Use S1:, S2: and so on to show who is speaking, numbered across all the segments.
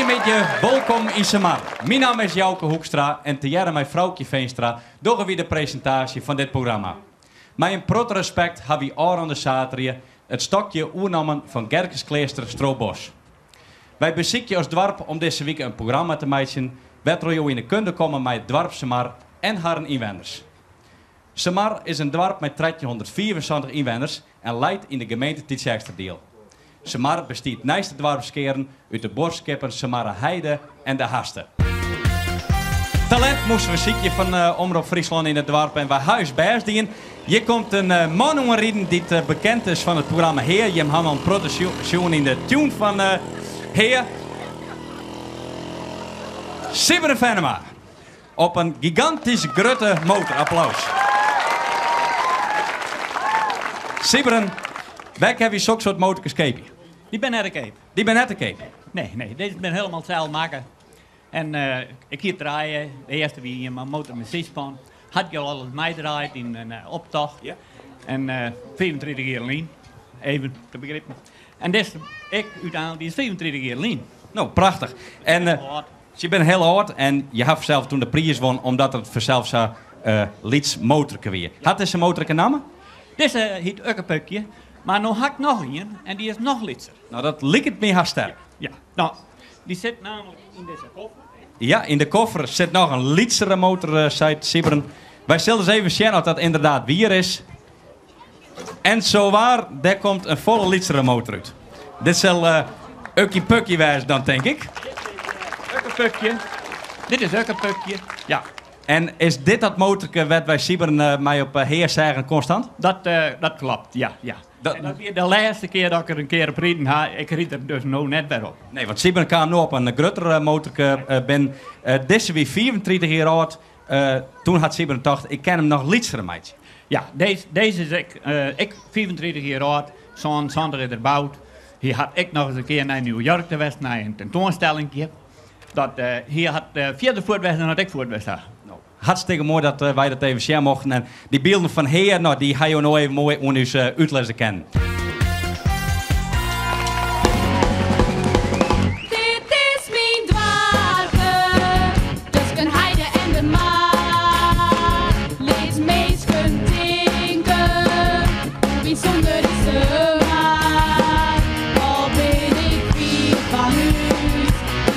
S1: Goeiemiddei, wolkom yn Samar. Myn namme is Jouke Hoekstra en tegearre mei Froukje Veenstra dogge wy de presintaasje fan dit programma. Mei in protte respekt ha wy ôfrûne saterdei it stokje oernommen fan Gerkeskleaster Strobos. Wy besykje as doarp om dizze wike in programma te meitsjen wêrtroch jo yn 'e kunde komme mei it doarp Samar en harren ynwenners. Samar is in doarp mei 1375 ynwenners en leit yn de gemeente Tytsjerksteradiel. Samar bestiet neist de doarpskearn út de buorskippen Samarreheide en De Haste. Talint moasten we sykje fan Omrop Fryslân yn it doarp en wy ha ús bêst dien. Hjir komt in man oanriden dy't bekend is fan it programma Hea. Jim hawwe al in protte sjoen yn de tún fan Hea. Sybren Fennema op in gigantysk grutte motor. Applaus. Sybren, wêr kinne wy soksoart motorkes keapje?
S2: Dy binne net te keap.
S1: Dy binne net te keap?
S2: Nee, nee, dizze binne hielendal sels makke. En ik hie trije. De earste wie ien mei motor mei syspan. Hat ik al alris meidraaid yn in optocht. En 35 jier lyn, even te begripen. En dizze ek úteinlik, dy is 35 jier lyn.
S1: No, prachtich. En se binne hiel âld en je hawwe sels toen de priis wûn omdat it fansels sa lyts motorke wie. Hat dizze motorke in namme?
S2: Dizze hyt Ukkepukje, mar no ha ik noch ien en dy is noch lytser.
S1: No, dat liket my hast sterk.
S2: Ja, no, dy sit nammentlik yn dizze koffer.
S1: Ja, yn de koffer sit noch in lytsere motor, seit Sybren. Wy sille ris even sjen oft dat ynderdaad wier is. En zowaar, dêr komt in folle lytsere motor út. Dit sil Ukkie Pukkie wêze dan, tink ik.
S2: Ukkepukje. Dit is Ukkepukje.
S1: Ja. En is dit dat motorke wêr't wy Sybren mei op Hea seagen konstant?
S2: Dat, dat klopt, ja, ja. Dat, en dat wie de lêste kear dat ik der in kear op riden ha. Ik ryd der dus no net wer op.
S1: Nee, want Sybren kaam no op in grutter motorke binnen. Dizze wie 35 jier âld. Toen hat Sybren tocht, ik kin him noch lytser meitsje.
S2: Ja, dizze is ek, ek 35 jier âld. 77 is er boud. Hy hat ek noch ris in kear nei New York ta west, nei in tentoanstellingje. Dat, hy hat fierder fuort west dan dat ik fuort west ha.
S1: No, hartstikke moai dat wy dat even sjen mochten. En dy bylden fan Hea, no, dy ha jo no even moai oan ús útlizze kinnen.
S3: Dit is myn doarpe, tusken heide en de mar. Lit minsken tinke, hoe bysûnder is Samar. Al bin ik fier fan hús,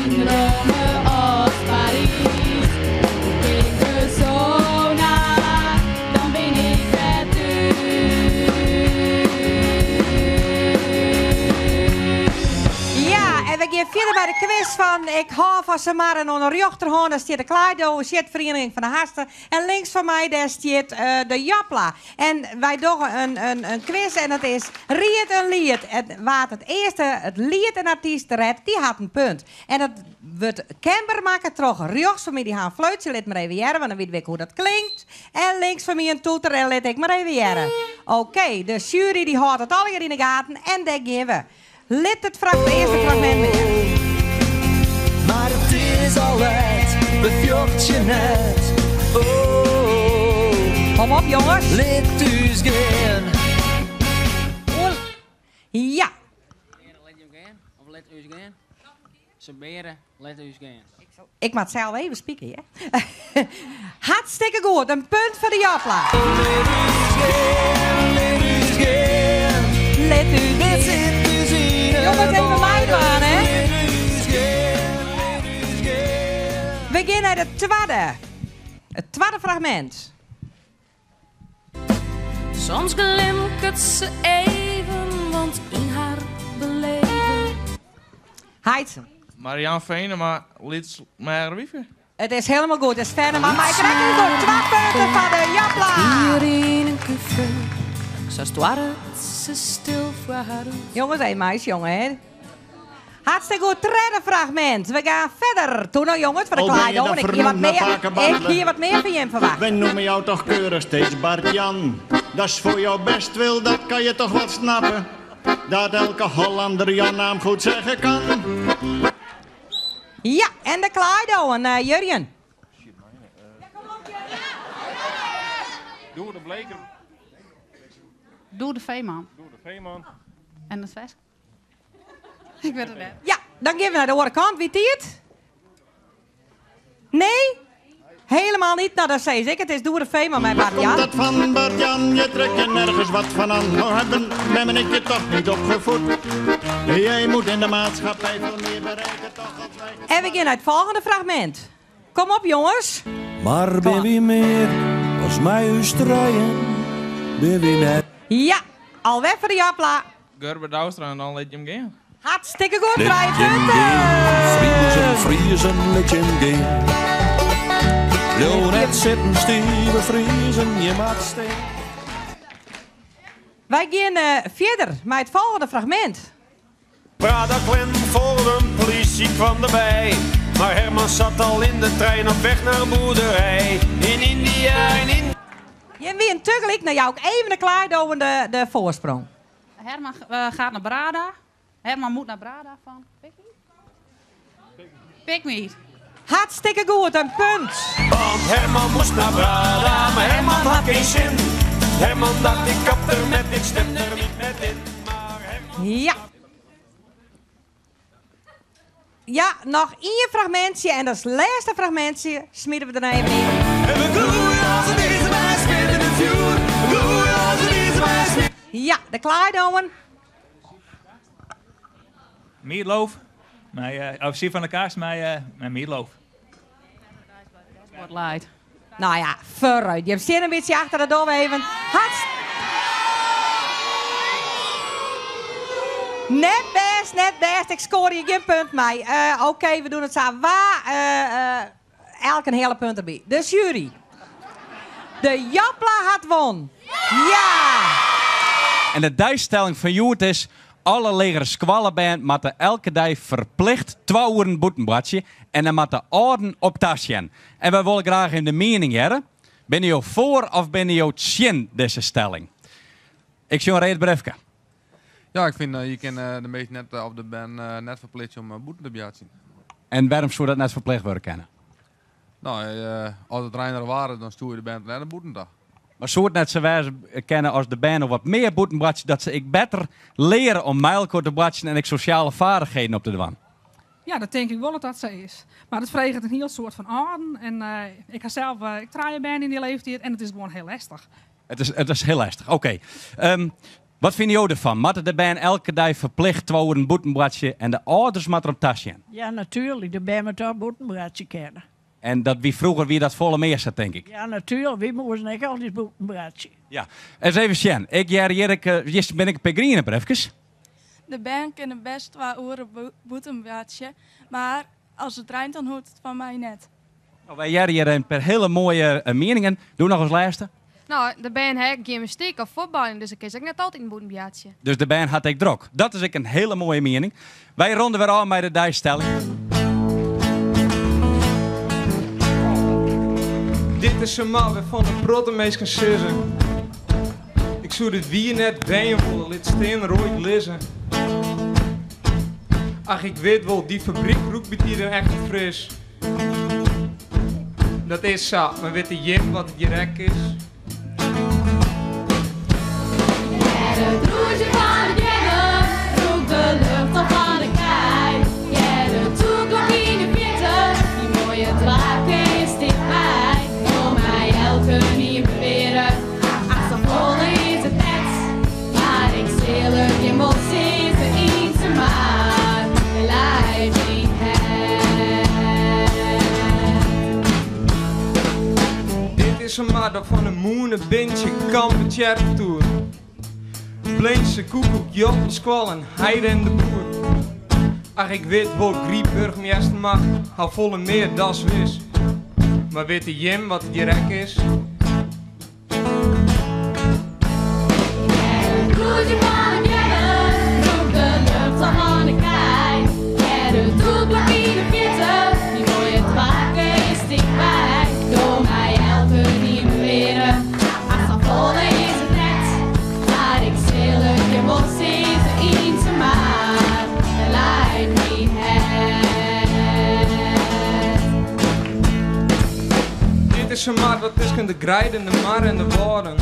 S3: yn Rome of Parys. Rop ik der so nei, dan bin ik wer thús.
S4: Ja, en we gean fierder mei de kwis fan Ik hâld fan Samar en oan de rjochterhân daar stiet de klaaidowe-sjitferiening fan de Haste en links fan my dêr stiet de Japla. En wy dogge in kwis en dat is Ried in liet. En wa't it earste it liet en artyst rêdt, dy hat in punt. En dat wurdt kenber makke troch rjochts fan my dy ha in fleutsje, lit mar even hearre, want dan witte we ek hoe dat klinkt. En links fan my in toeter en lit ek mar even hearre. Oké, de sjuery dy hâldt it allegear yn 'e gaten en dêr gean we. Lit it earste fragmint mar hearre.
S5: Mar it is al let, we fjochtsje net. Oh,
S4: Kom op jonges.
S5: Lit ús gean.
S4: Ja.
S6: Lit jim gean, of lit ús gean. Sabeare, lit ús gean.
S4: Ik moat sels even spieken, hear. Hartstikke goed, in punt foar de Japla.
S5: Lit ús gean, lit ús gean.
S4: Lit ús
S5: Dit sit ús yn 'e
S4: Jonges, even meidwaan, hè.
S5: Lit ús gean, lit ús gean.
S4: We gean nei de twadde. It twadde fragmint.
S3: Soms glimket se even, want yn har beleven.
S4: Haitsen.
S7: Marianne Venema, Lyts Meager Wyfke.
S4: It is hielendal goed, it is Venema, mar ik rekkenje goed. Twa punten foar de Japla.
S3: Hier yn in kuffer, sa stoarret se stil foar har út.
S4: Jonges, even meisjonge, hè. Hartstikke goed, tredde fragmint. We gaan verder. Toe nou jongens, foar de
S8: Al ben je dan
S4: klaaidowen. Ik hie wat
S8: vernoemd naar
S4: mear,
S8: Pake
S4: ik
S8: Bartle.
S4: hie wat mear fan jim ferwachte.
S8: Wij noemen jou toch keurig steeds Bart-Jan. Dat is voor jou best wil, dat kan je toch wel snappen. Dat elke Hollander jouw naam goed zeggen kan.
S4: Ja, en de klaaidowen, eh, Jurjen.
S7: Doe de Bleker.
S9: Doe de Veeman.
S7: Doe de Veeman.
S9: En de Vesk. Ik wit it net.
S4: Ja. Dan gean we nei de oare kant. Wie tiid? Nee? Helemaal niet? Nou, dan sis ik, it is Doede Veeman mei Bart
S8: Komt
S4: Jan.
S8: dat van Bart Jan? Je trekt je nergens wat van aan. Nou hebben mem en ik je toch niet opgevoed. Jij moet in de maatschappij veel meer bereiken toch als wij.
S4: En we gean nei it folgjende fragmint. Kom op, jongens.
S5: Mar binne wy mear as mei ús trijen, binne wy net.
S4: Ja, alwer foar de Japla.
S7: Gurbe Douwstra en dan lit jim gean.
S4: Hartstikke goed,
S5: Lit
S4: trije
S5: jim
S4: punten.
S5: gean, Friezen, Friezen, lit jim gean. Bliuw net sitten, stive Friezen, jim moat stean.
S4: Wy gean fierder mei it folgjende fragmint.
S9: Brada klem voor een politie kwam erbij. Maar Herman zat al in de trein op weg naar een boerderij. In India, in India.
S4: Jim wienen tagelyk, no jou ik even de klaaidowen de foarsprong.
S10: Herman gaat naar Brada. Herman moet naar Brada van Pygmy.
S4: Hartstikke goed, in punt.
S9: Want Herman moest naar Brada, maar Herman had geen zin. Herman dacht ik kap er met, ik stem er niet met in.
S4: Ja. Ja, noch ien fragmintsje en dat is it lêste fragmintsje. Smite we der even yn.
S5: En we gloeien as in izer, wy smite it fjoer. We gloeien as in izer, wy smite.
S4: Ja, de klaaidowen.
S11: Meatloaf. Mei, of Siep van der Kaast mei Meatloaf.
S10: Wat leit.
S4: Nou ja, foarút. Je stean in bytsje achter de dom even. Hartst Net bêst, net bêst. Ik skoar hjir gjin punt mei. Oké, we dogge it sa. Wa, elk in heale punt derby. De sjuery. De Japla hat wûn. Ja!
S1: En de deistelling fan hjoed is, alle legere skoallebern moatte elke dei ferplicht twa oeren bûten boartsje en dan moatte âlden op tasjen. En wy wolle graach even de miening hearre. Binne jo foar of binne jo tsjin dizze stelling? Ik sjoch in read briefke.
S7: Ja, ik fyn je kin de minsken net of de bern net ferplichtsje om bûten te boartsjen.
S1: En wêrom soe dat net ferplicht wurde kinne?
S7: No, as it reiner waar is, dan stjoer je de bern net nei bûten ta.
S1: Mar soe it net sa wêze kinne as de bern noch wat mear bûten boartsje, dat se ek better leare om mei elkoar te boartsjen en ek sosjale feardichheden op te dwaan?
S12: Ja, dat tink ik wol dat dat sa is. Mar dat freget in hiel soad fan âlden. En ik ha sels ek trije bern yn dy leeftiid en it is gewoan hiel lestich.
S1: It is hiel lestich, oké. Wat fine jo derfan? Moatte de bern elke dei ferplicht twa oeren bûten boartsje en de âlders moatte derop tasjen?
S13: Ja, natuerlik. De bern moatte ek bûten boartsje kinne.
S1: En dat wie froeger wie dat folle mear sa, tink ik.
S13: Ja, natuerlik. Wy moasten ek altyd bûten boartsje.
S1: Ja. Ris even sjen. Ik hear hjir ek, hjir bin ik in pear griene briefkes.
S14: De bern kinne bêst twa oeren bûten boartsje, mar as it reint dan hoecht it fan my net.
S1: No, wy hearre hjir in pear hiele moaie mieningen. Doe noch as lêste.
S15: No, de bern ha ek gymnastyk of fuotbaljen, dus ik kin ek net altyd bûten boartsje.
S1: Dus de bern hat ek drok. Dat is ek in hiele moaie miening. Wy ronde wer ôf mei de deistelling.
S16: Dit is in mar wêrfan't in protte minsken sizze, Ik soe dit wier net wenje wolle, lit stean der oait lizze. Ach, ik wit wol, dy fabryk rûkt bytiden echt net fris. Dat is sa, mar witte jim wat it hjir ek is?
S3: It rûzjen fan de beammen, rûkt de lucht al fan de kij. Hear de toerklok yn de fierte, dy moaie doarpke is tichtby. Wol my elkenien beweare, ach safolle is it net. Mar ik sil it jim wol sizze, yn Simar, dêr leit myn hert.
S16: Dit is in mar dat fan de mûne, Bintsje, Kamp, Tsjerketoer. Blinse, Koekoek, Joppe, Skoallen, Heide en de Boer. Ach, ik wit wol, Gryp, Burgum, Eastermar, ha folle mear, dat is wis. Mar witte jim wat it hjir ek is?
S3: It rûzjen fan de beammen, rûkt de lucht al fan de kij. Hear de toerklok yn de fierte, dy moaie doarpke is tichtby. Doch my elkenien beweare, ach safolle is it net. Mar ik sil it jim wol sizze, yn Simar, dêr leit myn hert.
S16: Dit is in mar dat tusken de greiden, de mar en de wâlden.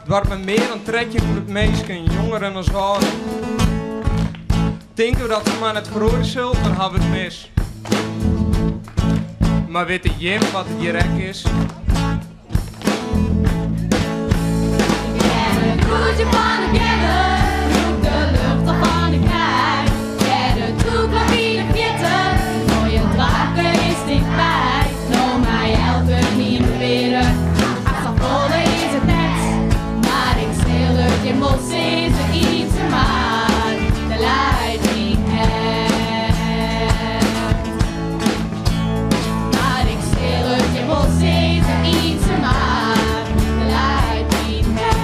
S16: Doarp mei mear dan 1300 minsken, jongeren as âlden. Tinke we dat Sumar net feroarje sil, dan ha we it mis. Mar witte jim wat it hjir ek is?
S3: Het roertje van de beammen, rûkt de lucht al fan de klei. Hear de toeklok yn de fierte, it moaie doarpke is tichtby. No mei elkenien beweare, ach safolle is it net. Mar ik sil it jim wol sizze, yn Sumar, dêr leit myn hert. Mar ik sil it jim wol sizze, yn Sumar, dêr leit myn hert.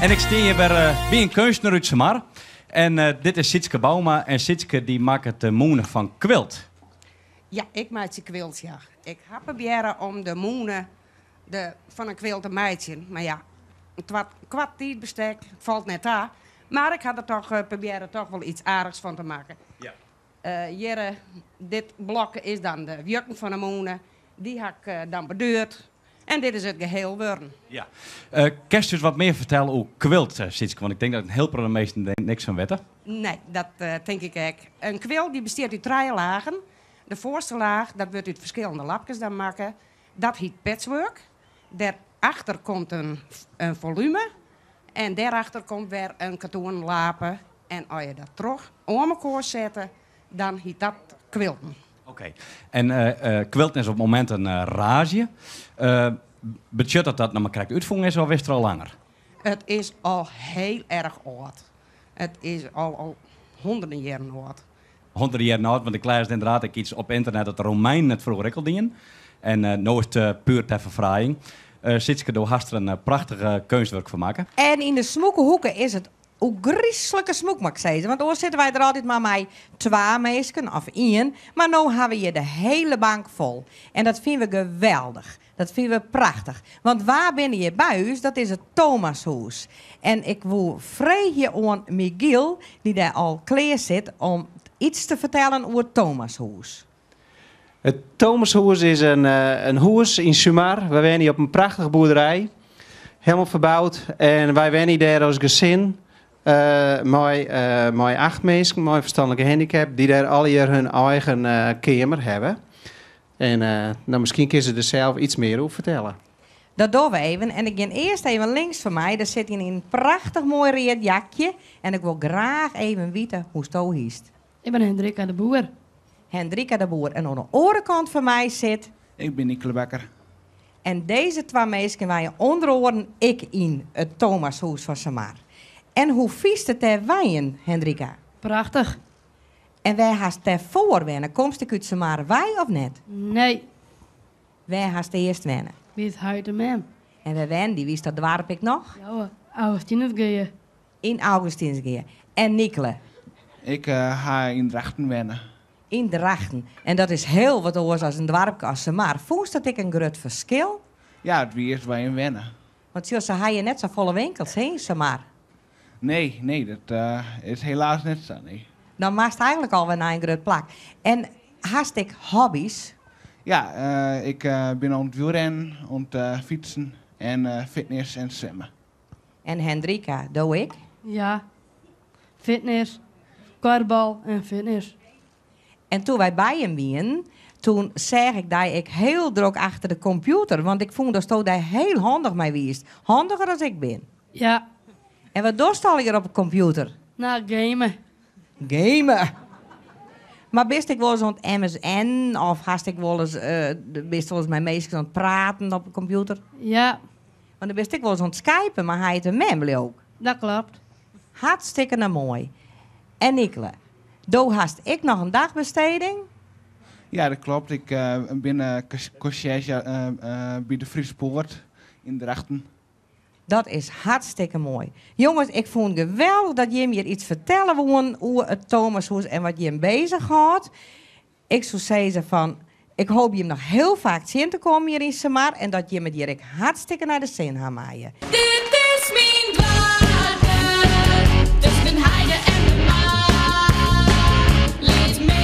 S1: En ik stean hjir wer by in keunstner út Sumar. En dit is Sytske Bouma. En Sytske dy makket de mûne fan kwilt.
S17: Ja, ik meitsje kwilt, ja. Ik ha probearre om de mûne de, fan in kwilt te meitsjen. Mar ja, in twad, koart tiidbestek, it falt net ta. Mar ik ha der toch probearre toch wol iets aardichs fan te makken.
S1: Ja.
S17: Hjir, dit blok is dan de wjukken fan de mûne. Dy ha ik dan bedeurd. En dit is it geheel wurden.
S1: Ja. Kinst ús wat mear fertelle oer kwilt, Sytske? Want ik tink dat in hiel protte minsken der niks fan witte.
S17: Nee, dat tink ik ek. In kwilt dy bestiet út trije lagen. De foarste laach, dat wurdt út ferskillende lapkes dan makke. Dat hyt patchwork. Dêrachter komt in folume en dêrachter komt wer in katoenen lape. En as je dat troch oan mekoar sette, dan hyt dat kwilten.
S1: Oké. En kwilten is op it momint in raazje. Betsjut dat dat it noch mar krekt útfûn is of is it der al langer?
S17: It is al hiel erch âld. It is al hûnderten jierren âld.
S1: Hûnderten jierren âld, want ik lêsde ynderdaad ek iets op ynternet dat de Romeinen it froeger ek al dienen. En no is it puer ter ferfraaiïng. Sytske, do hast der in prachtich keunstwurk fan makke.
S4: En yn de smûke hoeke is it Oergryslike smûk, moat ik sizze, want oars sitte wy der altyd mar mei twa minsken of ien, mar no ha we hjir de hiele bank fol. En dat fine we geweldich. Dat fine we prachtich. Want wa binne hjir by ús? Dat is it Thomashûs. En ik woe freegje oan Michiel, dy't dêr al klear sit, om iets te fertellen oer it Thomashûs.
S18: It Thomashûs is in hûs yn Sumar. Wy wenje op in prachtige boerderij, helemaal ferboud. En wy wenje dêr as gesin mei, mei acht minsken mei in ferstanlike handicap, dy't dêr allegear hun eigen keamer hawwe. En no, miskien kinne se der sels iets mear oer fertelle.
S4: Dat dogge we even. En ik gean earst even links fan my. Dêr sit ien yn in prachtich moai read jakje. En ik wol graach even witte hoe'tsto hiest.
S19: Ik bin Hendrika de Boer.
S4: Hendrika de Boer. En oan de oare kant fan my sit.
S20: Ik bin Nikle Bakker.
S4: En dizze twa minsken wenje ûnder oaren ek yn it Thomashûs fan Sumar. En hoe fynst it dêr wenjen, Hendrika?
S19: Prachtich.
S4: En wêr hast dêrfoar wenne? Komst ek út Sumar wei of net?
S19: Nee.
S4: Wêr hast earst wenne?
S19: By it heit en mem.
S4: En wêr wennen dy? Witst dat doarp ek noch?
S19: Ja hoor, Augustinsgea.
S4: Yn Augustinsgea. En Nikle?
S20: Ik ha yn Drachten wenne.
S4: Yn Drachten. En dat is hiel wat oars as in doarpke as Sumar. Fûnst dat ek in grut ferskil?
S20: Ja, it wie earst wer even wenne.
S4: Want sjoch, se ha hjir net safolle winkels, hè, yn Sumar?
S20: Nee, nee, dat is helaas net sa, nee.
S4: Dan moatst eigenlik alwer nei in grut plak. En hast ek hobbys?
S20: Ja, ik bin oan it wielrennen, oan it fytsen en fitness en swimmen.
S4: En Hendrika, do ek?
S19: Ja, fitness, kuorbal en fitness.
S4: En toen wy by jim wienen, toen seach ik dy ek hiel drok achter de kompjûter, want ik fûn datsto dêr hiel handich mei wiest. Handiger as ik bin.
S19: Ja.
S4: En wat dochst allegear op de kompjûter?
S19: Nou, gamen.
S4: Gamen? Mar bist ek wolris oan it MSN of hast ek wolris, bist wolris mei minsken oan it praten op de kompjûter?
S19: Ja.
S4: Want dan bist ek wolris oan it skypen mei heit en mem, leau ik.
S19: Dat klopt.
S4: Hartstikke moai. En Nikle, do hast ek noch in dagbesteding?
S20: Ja, dat klopt. Ik bin conciërge by de Friese Poort yn Drachten.
S4: Dat is hartstikke moai. Jonges, ik fûn it geweldich dat jim hjir iets fertelle woenen oer it Thomashûs en wat jim bezich hâldt. Ik soe sizze fan, ik hoopje jim noch hiel faak tsjin te kommen hjir yn Sumar en dat jim it hjir ek hartstikke nei de sin ha meie.
S3: Dit is myn doarpke, tusken heide en de mar. Lit my.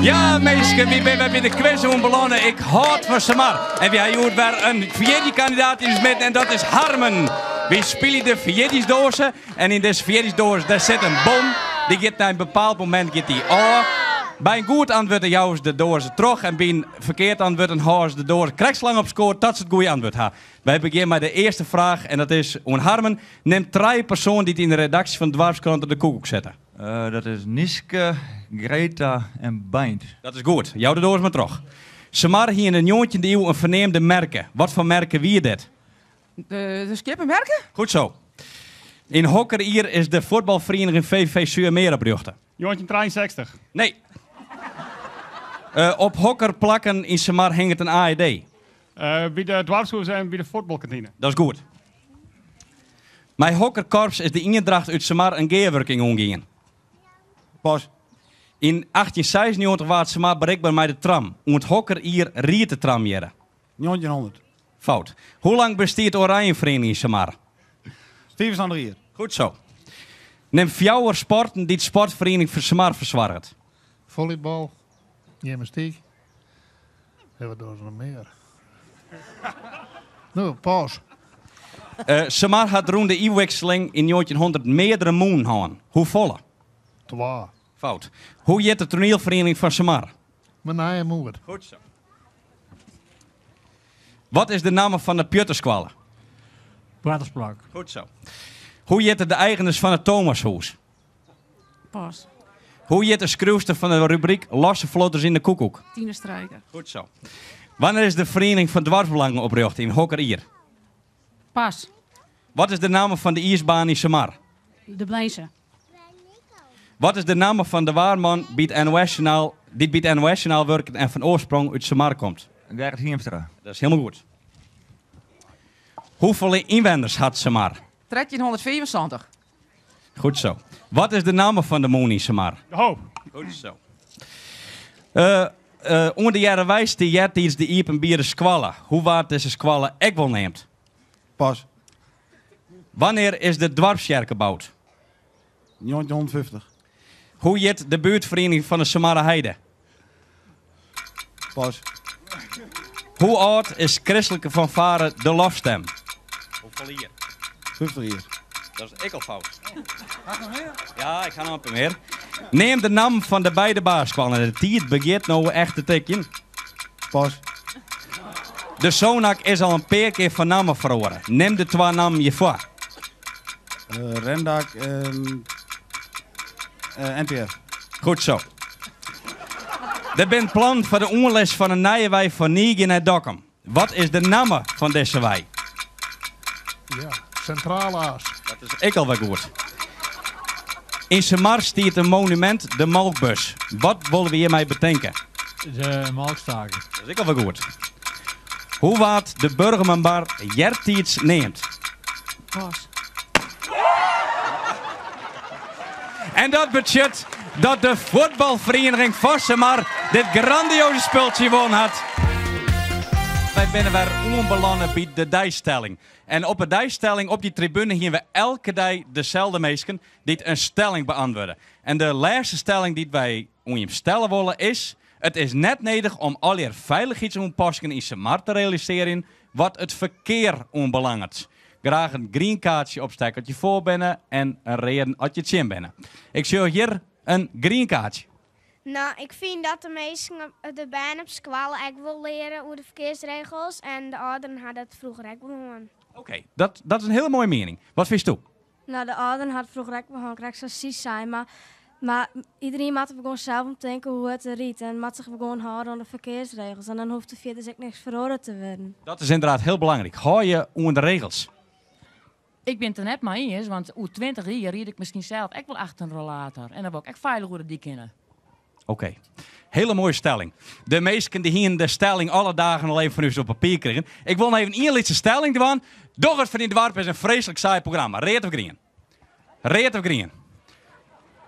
S1: Ja, minsken, wy binne wer by de kwis oanbelanne. Ik hâld fan Samar. En wy ha hjoed wer in fjirde kandidaat yn ús midden en dat is Harmen. Wy spylje de fjirdiesdoaze en yn dizze fjirdiesdoaze dêr sit in bom. Dy giet nei in bepaald momint giet dy ôf. By in goed antwurd dan jouwe se de doaze troch en by in ferkeard antwurd dan hâlde se de doaze krekt sa lang op skoat tot se it goede antwurd ha. Wy begjinne mei de earste fraach en dat is oan Harmen. Nim trije persoanen dy't yn de redaksje fan Doarpskrante De Koekoek sitte.
S11: Dat is Nieske, Greta en Beint.
S1: Dat is goed. Jou de doas mar troch. Samar hie yn de njoggentjinde iuw in ferneamde merke. Wat foar merke wie dit?
S21: De skieppemerke?
S1: Goed zo. Yn hokker jier is de fuotbalferieniging VVV Suameer oprjochte?
S22: 1963.
S1: Nee. Op hokker plakken yn Samar hinget in AED?
S22: By de doarpshûs en by de fuotbalkantine.
S1: Dat is goed. Mei hokker korps is de Iendracht út Samar in gearwurking oangien?
S8: Pas.
S1: Yn 1896 waard Samar berikber mei de tram. Oant hokker jier ried de tram hjirre?
S8: 1900.
S1: Fout. Hoe lang bestiet Oranjeferiening yn Samar?
S8: 75 jier.
S1: Goed zo. Nim fjouwer sporten dy't sportferiening Samar fersoarget.
S23: Follybal, gymnastyk. En wat dogge se noch mear? No, pas.
S1: Samar hat rûn de iuwwikseling yn 1900 meardere mûnen hân. Hoefolle?
S23: Twa.
S1: Fout. Hoe hjit de toanielferiening fan Samar?
S23: Myn nije moed.
S1: Goed zo. Wat is de namme fan de pjutteskoalle?
S24: Boartersplak.
S1: Goed zo. Hoe hjitte de eigeners fan it Thomashûs?
S10: Pas.
S1: Hoe hjit de skriuwster fan de rubryk Losse Flodders yn de Koekoek?
S10: Tine Strijker.
S1: Goed zo. Wannear is de Feriening fan Doarpsbelangen oprjochte? Yn hokker jier?
S10: Pas.
S1: Wat is de namme fan de iisbaan yn Samar?
S10: De Bleinse.
S1: Wat is de namme fan de waarman by it NOS-journaal, dy't by it NOS-journaal wurket en fan oarsprong út Samar komt?
S11: Gerrit Hiemstra.
S1: Dat is hielendal goed. Hoefolle ynwenners hat Samar?
S21: 1375.
S1: Goed zo. Wat is de namme fan de mûne yn Samar?
S22: De Hoop.
S1: Goed zo. Oan de Hearrewei stie eartiids de iepenbiere skoalle. Hoe waard dizze skoalle ek wol neamd?
S8: Pas.
S1: Wannear is de doarpstsjerke boud?
S8: 1950.
S1: Hoe hjit de buertferiening fan de Samarreheide?
S8: Pas.
S1: Hoe âld is kristlike fanfare De Lofstem? Hoefolle jier?
S8: 50 jier.
S1: Dat is ek al fout. Ja, ik ha noch in pear mear. Neam de nammen fan de beide basisskoallen. De tiid begjint no echt te tikjen.
S8: Pas.
S1: De Sonak is al in pear kear fan namme feroare. Nim de twa nammen hjirfoar.
S8: Rendac en NTF.
S1: Goed zo. Der binne plannen foar de oanlis fan in nije wei fan Nyegea nei Dokkum. Wat is de namme fan dizze wei?
S23: Ja, Sintrale As.
S1: Dat is ek al wer goed. Yn Samar stiet in monumint, de Molkbus. Wat wolle we hjirmei betinke?
S24: De molkstaking.
S1: Dat is ek al wer goed. Hoe waard de Burgumermar eartiids neamd?
S10: Pas.
S1: En dat betsjut dat de fuotbalferieniging fan Samar dit grandioze spultsje wûn hat. Wy binne wer oanbelanne by de deistelling. En op 'e deistelling op dy tribune hiene we elke dei deselde minsken dy't in stelling beantwurde. En de lêste stelling dy't wy oan jim stelle wolle is, it is net nedich om allegear feilichheidsoanpassingen yn Samar te realisearjen wat it ferkear oanbelanget. Graach in grien kaartsje opstekke as je foar binne en in readen as je tsjin binne. Ik sjoch hjir in grien kaartsje.
S25: No, ik fyn dat de minsken, de bern op skoalle ek wol leare oer de ferkearsregels en de âlderen ha dat froeger ek wol hân.
S1: Oké, dat, dat is in hiele moaie miening. Wat fynsto?
S25: No, de âlderen ha it froeger ek wol hân, krekt sa as sy sei, mar, mar iderien moat der gewoan sels om tinke hoe it der rydt en moat sich gewoan hâlde oan de ferkearsregels en dan hoecht der fierders ek niks feroare te wurden.
S1: Dat is ynderdaad hiel belangryk. Hâld je oan de regels.
S6: Ik bin it der net mei iens, want oer 20 jier ried ik miskien sels ek wol achter in rollator en dan wol ik ek feilich oer de dyk kinne.
S1: Oké. Hele moaie stelling. De minsken dy hienen de stelling alle dagen al even fan ús op papier krigen. Ik wol noch even ien lytse stelling dwaan. Doch it foar dyn doarp is in freeslik saai programma. Read of grien? Read of grien?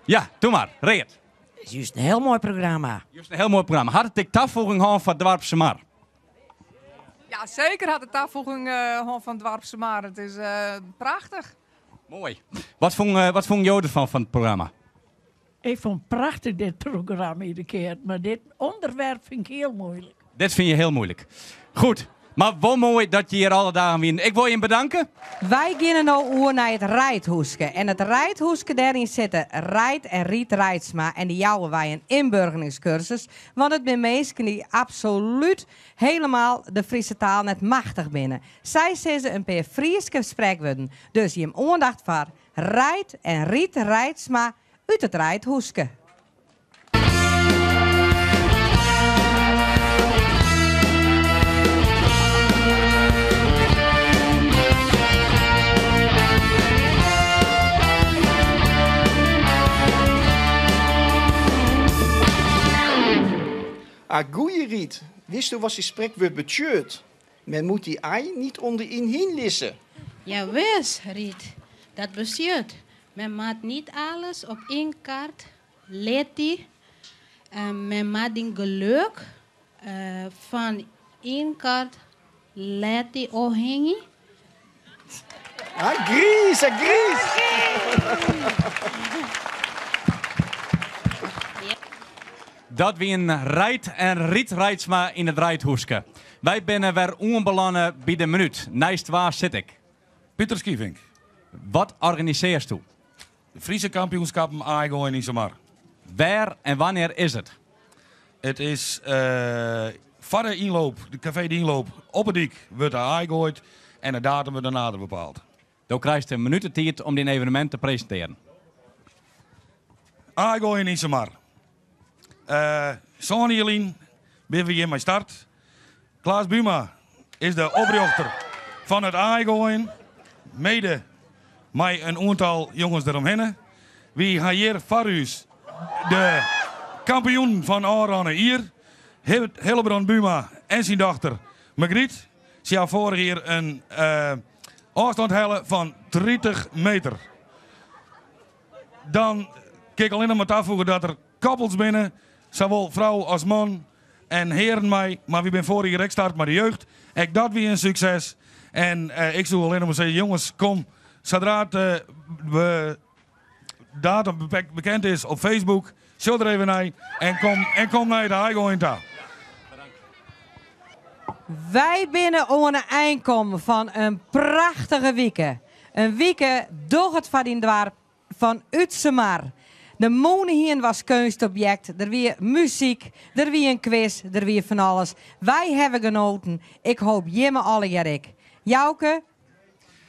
S1: Ja, doe mar. Read.
S26: Is júst in hiel moai programma.
S1: Júst in hiel moai programma. Hat it ek tafoeging hân foar doarp Samar?
S21: Ja, seker hat it tafoeging hân fan doarp Samar. It is prachtich.
S1: Moai. Wat fûn, wat fûnen jo derfan, fan it programma?
S2: Ik fûn it prachtich dit programma iedere kear, mar dit ûnderwerp fyn ik hiel muoilik.
S1: Dit fine je hiel muoilik. Goed, mar wol moai dat je hjir alle dagen wienen. Ik wol jim bedanke.
S4: Wy geane no oer nei it Reidhûske. En it Reidhûske dêryn sitte Reid en Riet Reitsma en dy jouwe wy in ynburgeringskursus, want it binne minsken dy't absolút helemaal de Fryske taal net machtich binne. Sy sizze in pear Fryske sprekwurden, dus jim oandacht foar Reid en Riet Reitsma út it Reidhûske.
S5: Ah, goeie Riet. Witsto wat dy sprekwurd betsjut? Men moet dy ei niet onder ien hin lizze.
S7: Jawis, Riet. Dat betsjut, men moat niet alles op één kaart litte. Men moat dyn gelok fan ien kaart litte ôfhingje.
S5: Ah, griis, ah, griis.
S1: Dat wienen Reid en Riet Reitsma yn it Reidhûske. Wy binne wer oanbelanne by de minút. Neist wa sit ik?
S9: Pieter Schievink.
S1: Wat organisearsto?
S9: De Friese kampioenskappen aaigooien yn Samar.
S1: Wêr en wannear is it?
S9: It is foar de ynloop, de kafee De Ynloop op 'e dyk wurdt de aai goaid en de datum wurdt dan nader bepaald.
S1: Do krijst in minút de tiid om dyn evenemint te presintearjen.
S9: Aaigooien yn Samar. Sân jier lyn binne we hjir mei start. Klaas Buma is de oprjochter fan it aaigooien, mede mei in oantal jonges deromhinne. Wy ha hjir foar ús de kampioenen fan ôfrûne jier, Hillebrand Buma en syn dochter Margriet. Sy ha foarich jier in ôfstân helle fan 30 meter. Dan kin ik allinnich mar tafoege dat der koppels binne, sawol frou as man en hearen mei. Mar wy binne foarich jier ek start mei de jeugd. Ek dat wie in sukses. En ik soe allinnich mar sizze, jonges, kom sadra't de datum bekend is op Facebook, sjoch der even nei en kom, en kom nei it aaigooien ta.
S4: Wy binne oan 'e ein kommen fan in prachtige wike. In wike doch it foar dyn doarp fan út Sumar. De mûnehiem was keunstobjekt, der wie muzyk, der wie in kwis, der wie fan alles. Wy hawwe genoten, ik hoop jimme allegear ek. Jouke.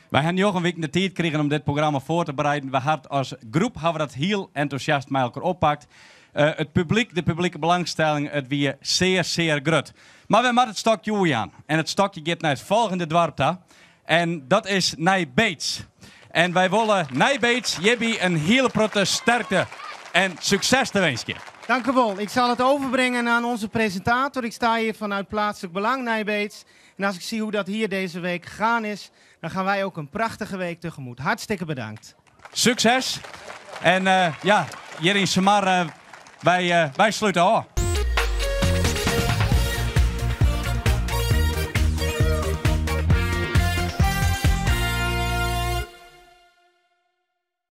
S1: Wy ha njoggen wiken de tiid krigen om dit programma foar te bereiden. We ha as groep hawwe dat hiel entûsjast mei elkoar oppakt. It publyk, de publike belangstelling, it wie sear, sear grut. Mar wy moatte it stokje oerjaan. En it stokje giet nei it folgjende doarp ta. En dat is Nij Beets. En wy wolle Nij Beets hjirby in hiele protte sterkte en sukses te winskjen.
S18: Dank u wel. Ik zal het overbrengen aan onze presentator. Ik sta hier vanuit Plaatselijk Belang Nij Beets. En als ik zie hoe dat hier deze week gegaan is, dan gaan wij ook een prachtige week tegemoet. Hartstikke bedankt.
S1: Sukses. En ja, hjir yn Sumar, wy, wy slute ôf.